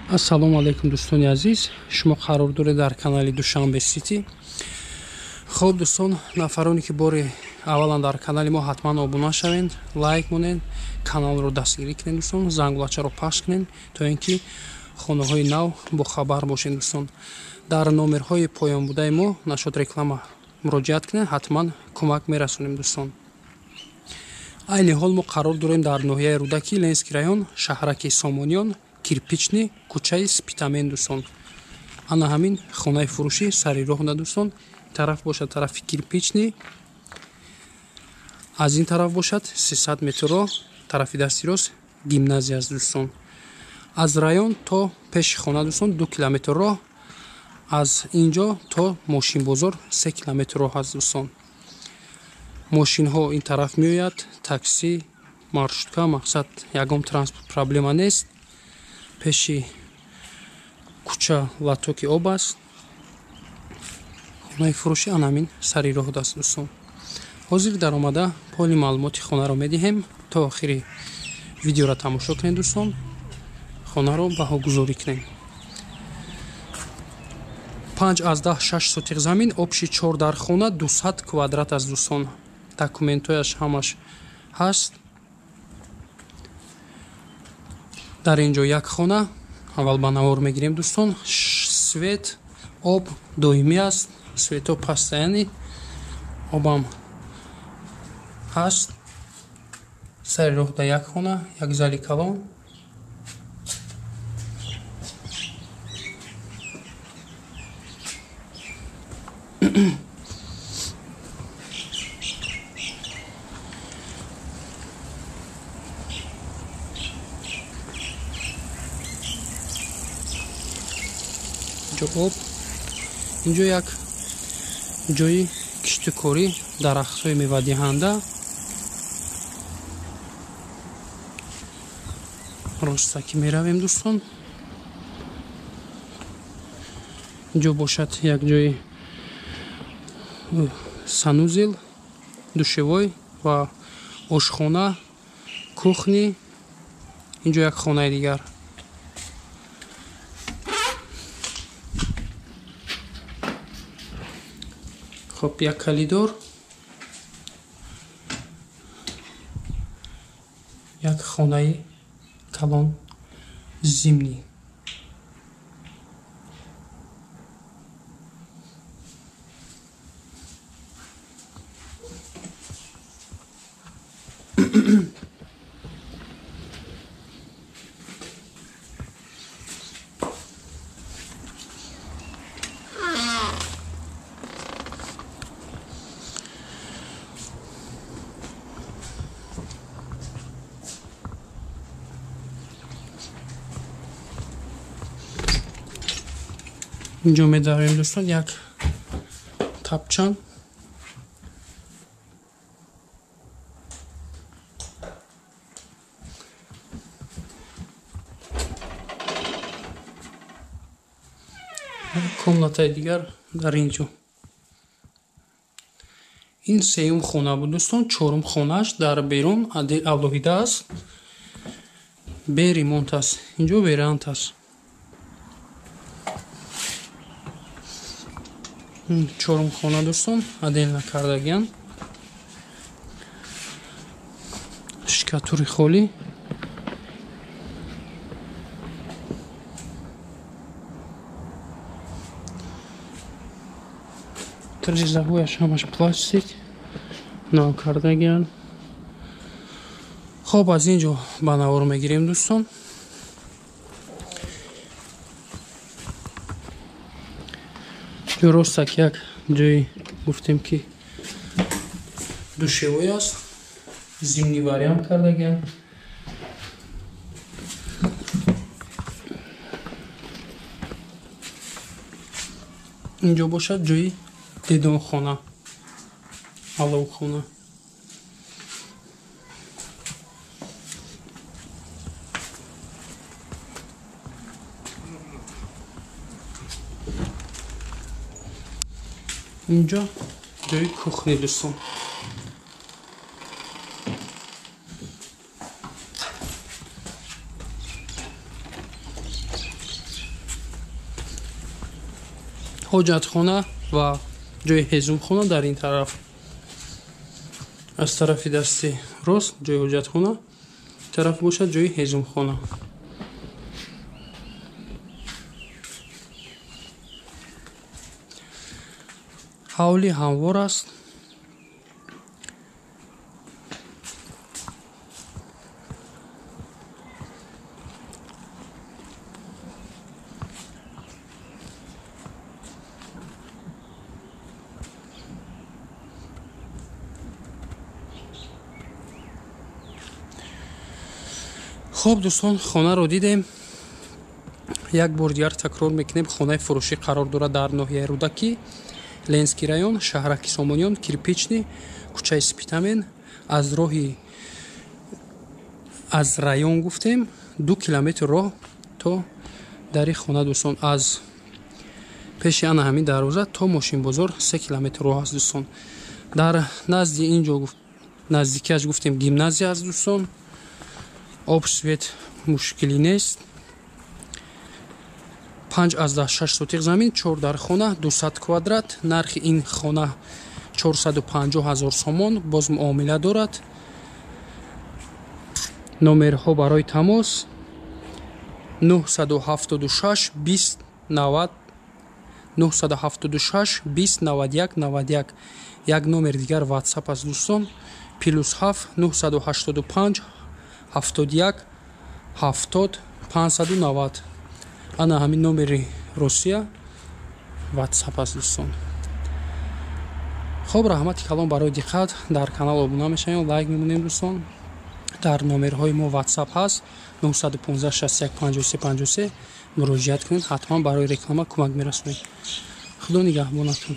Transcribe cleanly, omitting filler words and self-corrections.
Ассалому алайкум дӯстони азиз, шумо қарор доред дар канали Душанбе Сити. Хуб дӯстон, нафароне ки бори аввалан дар канали мо ҳатман обуна шавед, лайк монед, каналро дастгирӣ кунед дӯстон, зангулачаро пахш кунед то ин ки хонаҳои нав бохабар бошед дӯстон. Дар номерҳои поёнбудаи мо нашод реклама муроҷиат кунед, ҳатман кӯмак мерасонем дӯстон. Айни ҳол мо қарор дорем дар ноҳияи Рӯдакӣ, Ленинский район, шаҳраки Сомониён, Кирпичный, кӯчаи Спитамен дӯстон. Ана ҳамин хонаи фурӯшӣ сари роҳ на дӯстон. Тараф бошад тарафи Кирпичный, аз ин тараф бошад 300 метр роҳ, тарафи дасти рост гимназия аст дӯстон. Аз район то пеши хона дӯстон 2 километр роҳ, аз ин ҷо то мошинбозор 3 километр роҳ аст дӯстон. Мошинҳо ин тараф меояд, такси, маршрутка, мақсад ягон транспорт проблема нест. Пеши кӯча латоки об аст. Хонаи фурӯшӣ ана ҳамин сари роҳ аст дӯстон. Ҳозир даромада поли маълумоти хонаро медиҳем. То охири видеоро тамошо кунед дӯстон, хонаро баҳогузорӣ кунем. 5,6 сотиқ замин, обши 4 дар хона, 200 квадрат аст дӯстон. Документҳояш ҳамаш ҳаст. Дар ин ҷо як хона, аввал ба навор мегирем дӯстон. Свет, об доимӣ аст, светҳо постоянный, обам ҳаст. Сари роҳ дар як хона, як зали калон. Инҷо об, инҷо як ҷои киштукорӣ, дарахтҳои мевадиҳанда. Ростакӣ меравем дӯстон. Инҷо бошад як ҷои санузел, душевой ва ошхона, кухни. Инҷо як хонаи дигар. Хоб, як коридор, як хонаи калон зимний. Инҷо медарем дӯстон як тапчан. Комнатаи дигар дар ин ҷо. Ин сеюм хона буд дӯстон. Чорум хонааш дар берун алоҳида аст, бе ремонт аст. Инҷо верант аст. Чорум хона дӯстон отдельно кардагиан. Шкатури холӣ. Трезаҳояш ҳамаш пластик нав кардагиан. Хоб, аз ин ҷо ба навор мегирем дӯстон. Ростак як ҷои гуфтем ки душевой аст, зимний вариант кардагиан. Инҷо бошад ҷои дедонхона, аловхона. Инҷо ҷои кухни дӯстон. Ҳоҷатхона ва ҷои ҳезумхона дар ин тараф. Аз тарафи дасти рост ҷои ҳоҷатхона, тараф бошад ҷои ҳезумхона. Ҳавли ҳамвор аст. Хоб дӯстон, хонаро дидем. Як бор дигар такрор мекунем, хонаи фурӯшӣ қарор дорад дар ноҳияи Рӯдакӣ, Ленинский район, шаҳраки Сомониён, Кирпичный, кӯчаи Спитамен. Аз роҳи аз район гуфтем 2 километр роҳ то дари хона дӯстон. Аз пеши ана ҳамин дарвоза то мошинбозор 3 километр роҳ аст дӯстон. Дар назди ин ҷо наздикиаш гуфтем гимназия аст дӯстон. Об свет мушкилӣ нест. 5,6 сотиқ замин, 4 дар хона, 200 квадрат. Нархи ин хона 450 000 сомон, боз муомила дорад. Номерҳо барои тамос 976 20 90 976 20 91 91. Як номер дигар WhatsApp аст дӯстон, +7 985 71 70 590. Ана ҳамин номери Русия WhatsApp аст дӯстон. Хоб, раҳмати калон барои диққат. Дар канал обуна мешавем, лайк мемонем дӯстон. Дар номерҳои мо WhatsApp ҳаст 915 61 53 53. Муроҷиат кунед, ҳатман барои реклама кӯмак мерасонем. Худо нигаҳбонатон.